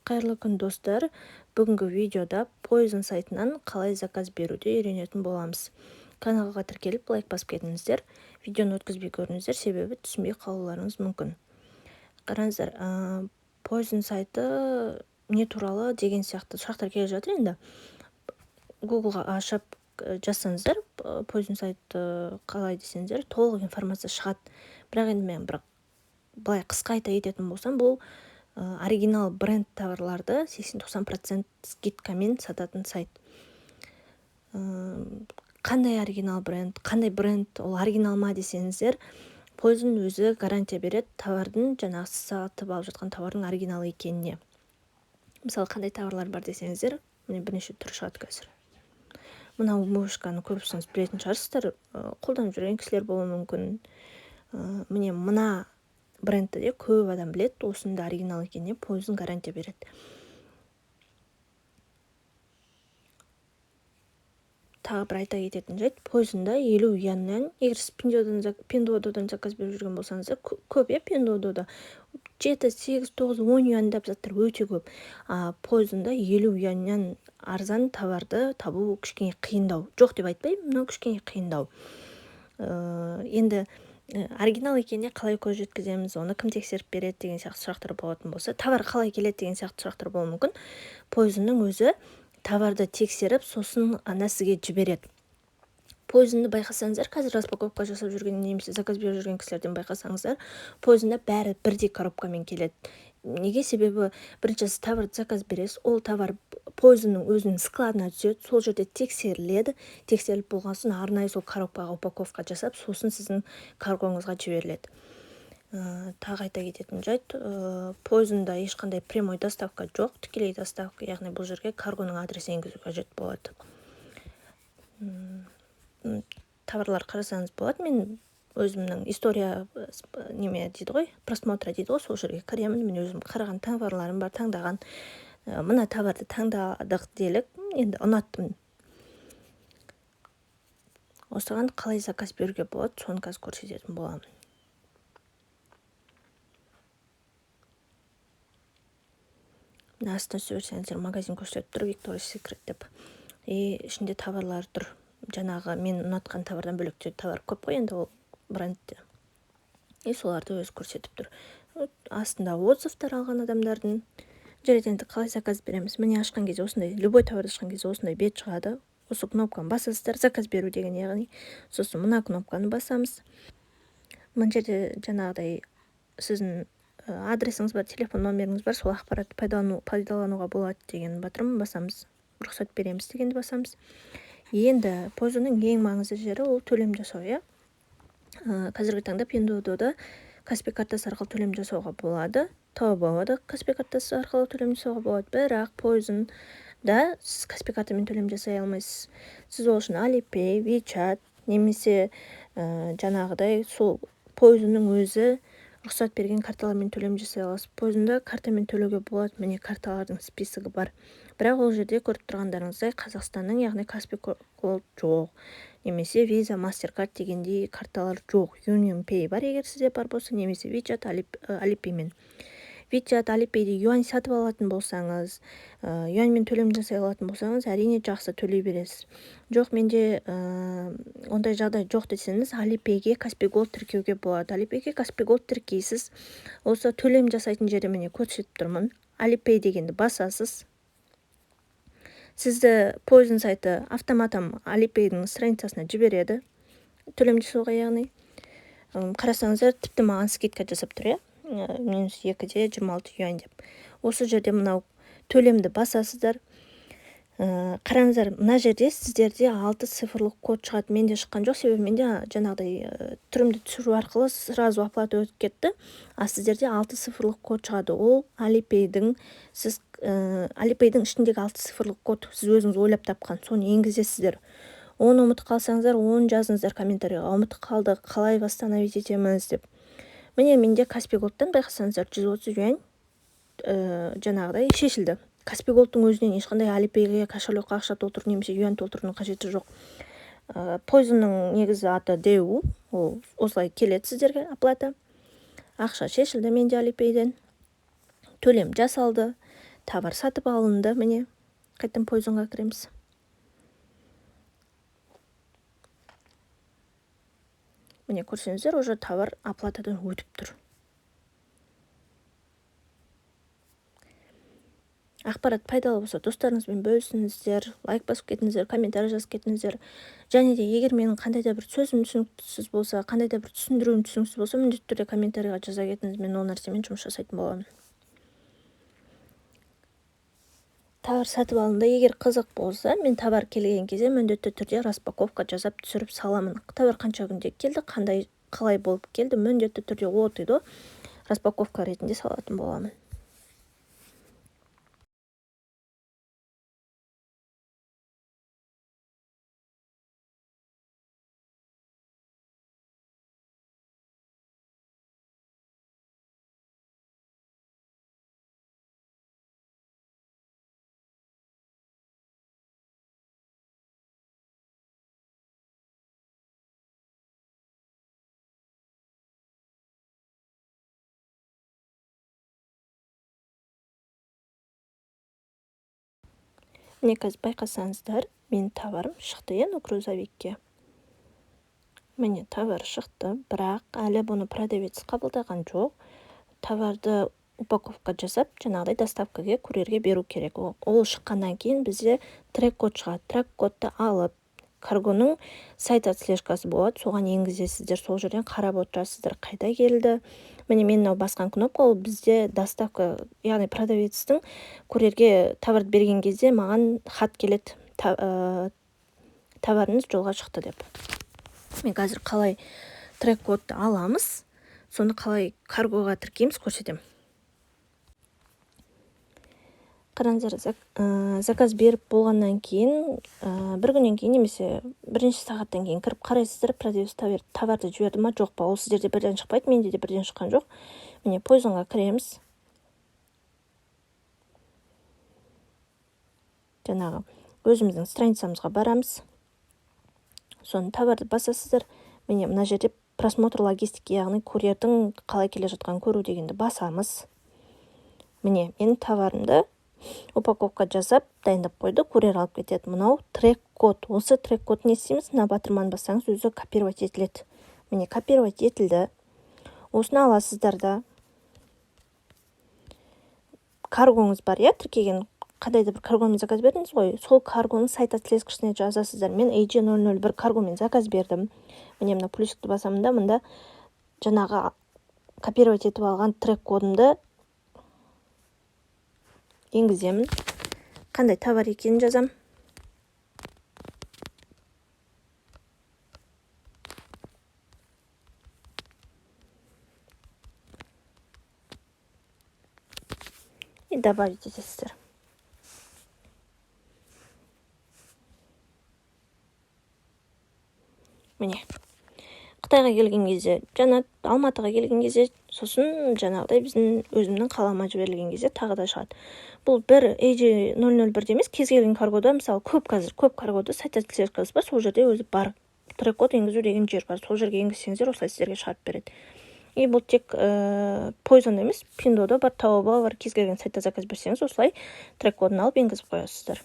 Қайырлы күн, достар! Бүгінгі видеода Poizon сайтынан қалай заказ беруді үйренетін боламыз. Каналға тіркеліп, лайк басып кетіңіздер. Видеоны өткізбей көріңіздер, себебі түсінбей қалуларыңыз мүмкін. Қараңыздар, Poizon сайты не туралы деген сияқты сұрақтар келіп жатыр. Енді Гуглға ашып жазсаңыздар, Poizon сайты қалай десеңіздер, толық информация шығады. Бірақ енді мен бірақ былай қысқа айта кететін болсам, бұл оригинал бренд товарларды 80-90% скидкамен сататын сайт. Қандай оригинал бренд, қандай бренд, ол оригинал ма десеңіздер, Poizon өзі гарантия береді товардың, жаңағы сіз сатып алып жатқан товардың оригинал екеніне. Мысалы, қандай товарлар бар десеңіздер, міне, бірнеше түрі шығады қазір. Мына умывочканы көбісіңіз білетін шығарсыздар, қолданып жүрген кісілер болуы мүмкін. Міне, мына брендті де көп адам біледі. Осының да оригинал екеніне Poizon гарантия береді. Тағы бір айта кететін жайт: Poizonда 50 юаньнан, егер сіз Пиндуодуодан заказ беріп жүрген болсаңыздар, көп, иә, Пиндуодуода 7, 8, 9, 10 юаньдап заттар өте көп. А Poizonда 50 юаньнан арзан товарды табу кішкене қиындау. Жоқ деп айтпаймын, но кішкене қиындау. Енді оригинал екеніне қалай көз жеткіземіз, оны кім тексеріп береді деген сияқты сұрақтар болатын болса, товар қалай келеді деген сияқты сұрақтар болуы мүмкін. Poizonның өзі товарды тексеріп, сосын ана сізге жібереді. Poizonды байқасаңыздар, қазір распаковка жасап жүрген немесе заказ беріп жүрген кісілерден байқасаңыздар, Poizonда бәрі бірдей коробкамен келеді. Неге? Себебі бірінші сіз товарды заказ бересіз, ол товар Poizonның өзінің складына түседі, сол жерде тексеріледі. Тексеріліп болған соң арнайы сол коробкаға упаковка жасап, сосын сіздің каргоңызға жіберіледі. Тағы айта кететін жайт, Poizonда ешқандай прямой доставка жоқ, тікелей доставка, яғни бұл жерге каргоның адресін енгізу қажет болады. Товарлар қарасаңыз болады. Мен өзімнің история неме дейді ғой, просмотра дейді ғой, сол жерге кіремін. Мен өзім қараған товарларым бар, таңдаған. Мына товарды таңдадық делік, енді ұнаттым. Осыған қалай заказ беруге болады, соны қазір көрсететін боламын. Мына астына түсе берсеңіздер, магазин көрсетіп тұр, Victoria's Secret деп, и ішінде товарлар тұр. Жаңағы мен ұнатқан товардан бөлек те товар көп қой енді ол брендте, и соларды өзі көрсетіп тұр. Астында отзывтар алған адамдардың. Жарайды, енді қалай заказ береміз? Міне, ашқан кезде осындай, любой товарды ашқан кезде осындай бет шығады. Осы кнопканы басасыздар, заказ беру деген яғни. Сосын мына кнопканы басамыз. Мына жерде жаңағыдай сіздің адресіңіз бар, телефон номеріңіз бар, сол ақпаратты пайдалануға болады деген батырма басамыз, рұқсат береміз дегенді басамыз. Енді Poizonның ең маңызды жері ол төлем жасау, иә. Қазіргі таңда Пиндуодуода Каспи картасы арқылы төлем жасауға болады, Таобаода Каспи картасы арқылы төлем жасауға болады, бірақ Poizonда сіз Каспи картамен төлем жасай алмайсыз. Сіз ол үшін Alipay, WeChat немесе жаңағыдай сол Poizonның өзі рұқсат берген карталармен төлем жасай аласыз. Poizonда картамен төлеуге болады, міне, карталардың списогі бар. Бірақ ол жерде көріп тұрғандарыңыздай, Қазақстанның, яғни Каспи Gold жоқ немесе Visa, Mastercard дегендей карталар жоқ. Union Pay бар, егер сізде бар болса, немесе WeChat, Alipayмен. WeChat, Alipayде юань сатып алатын болсаңыз, юаньмен төлем жасай алатын болсаңыз, әрине, жақсы, төлей бересіз. Жоқ, менде ондай жағдай жоқ десеңіз, Alipayге Каспи Gold тіркеуге болады. Alipayге Каспи Gold тіркейсіз. Осы төлем жасайтын жерде, міне, көрсетіп тұрмын, Alipay дегенді басасыз. Сізді Poizon сайты автоматом Alipayдің страницасына жібереді төлем жасауға. Яғни қарасаңыздар, тіпті маған скидка жасап тұр, иә, минус 2,26 юань деп. Осы жерде мынау төлемді басасыздар. Қараңыздар, мына жерде сіздерде алты цифрлық код шығады. Менде шыққан жоқ, себебі менде жаңағыдай түрімді түсіру арқылы сразу оплата өтіп кетті. А сіздерде алты цифрлық код шығады. Ол Alipayдің, сіз Alipayдің ішіндегі алты цифрлық код, сіз өзіңіз ойлап тапқан, соны енгізесіздер. Оны ұмытып қалсаңыздар, оны жазыңыздар комментарийға: «Ұмытып қалдық, қалай восстановить етеміз?» – деп. Міне, менде Каспи Голдтан, байқасаңыздар, 130 юань жаңағыдай шешілді. Каспи Голдтың өзінен ешқандай Alipayге кошелекқа ақша толтыру немесе юань толтырудың қажеті жоқ. Poizonның негізі аты Деу, ол осылай келеді сіздерге оплата. Ақша шешілді менде Alipayден, төлем жасалды. Товар сатып алынды. Міне, қайтадан Poizonға кіреміз. Міне, көрсеңіздер, уже товар оплатадан өтіп тұр. Ақпарат пайдалы болса, достарыңызбен бөлісіңіздер, лайк басып кетіңіздер, комментарий жазып кетіңіздер. Және де егер менің қандай да бір сөзім түсініксіз болса, қандай да бір түсіндіруім түсініксіз болса, міндетті түрде комментарийға жаза кетіңіз, мен ол нәрсемен жұмыс жасайтын боламын. Товар сатып алынды. Егер қызық болса, мен товар келген кезде міндетті түрде распаковка жасап түсіріп саламын. Товар қанша күнде келді, қандай, қалай болып келді, міндетті түрде от и до распаковка ретінде салатын боламын. Міне, қазір байқасаңыздар, менің товарым шықты, иә, грузовикке. Міне, товар шықты, бірақ әлі бұны продавец қабылдаған жоқ. Товарды упаковка жасап, жаңағыдай доставкаға, курьерге беру керек. Ол шыққаннан кейін бізде трек-код шығады. Трек-кодты алып, каргоның сайт отслежкасы болады, соған енгізесіздер, сол жерден қарап отырасыздар, қайда келді. Міне, мен мынау басқан кнопка, ол бізде доставка, яғни продавецтің курьерге товарды берген кезде маған хат келеді, товарыңыз жолға шықты деп. Мен қазір қалай трек-кодты аламыз, соны қалай каргоға тіркейміз, көрсетемін. Қараңыздар, заказ беріп болғаннан кейін, бір күннен кейін немесе бірнеше сағаттан кейін кіріп қарайсыздар, продавец товарды жіберді ма, жоқ па. Ол сіздерде бірден шықпайды, менде де бірден шыққан жоқ. Міне, Poizonға кіреміз. Жаңағы өзіміздің страницамызға барамыз. Соны товарды басасыздар. Міне, мына жерде просмотр логистики, яғни курьердің қалай келе жатқанын көру дегенді басамыз. Міне, менің товарымды упаковка жасап дайындап қойды, курьер алып кетеді. Мынау трек-код. Осы трек-код не істейміз? Мына батырманы бассаңыз, өзі копировать етіледі. Міне, копировать етілді. Осыны аласыздар да. Каргоңыз бар, иә, тіркеген қандай да бір каргомен заказ бердіңіз ғой, сол каргоның сайт отслежкасына жазасыздар. Мен AG нөл нөл бір каргомен заказ бердім. Міне, мына плюсикті басамын да, мында жаңағы копировать етіп алған трек-кодымды енгіземін. Қандай товар екенін жазам. И добавить етесіздер. Міне, Қытайға келген кезде, жаңа Алматыға келген кезде, сосын жаңағыдай біздің өзімнің қалама жіберілген кезде тағы да шығады. Бұл бір AG нөл нөл бірде емес, кез келген каргода, мысалы, көп қазір көп каргода сайт отслежкасы бар, сол жерде өзі бар. Трек-код енгізу деген жер бар, сол жерге енгізсеңіздер, осылай сіздерге шығарып береді. И бұл тек Poizon емес, Пиндода бар, Таобао бар, кез келген сайтта заказ берсеңіз, осылай трек-кодын алып енгізіп қоясыздар.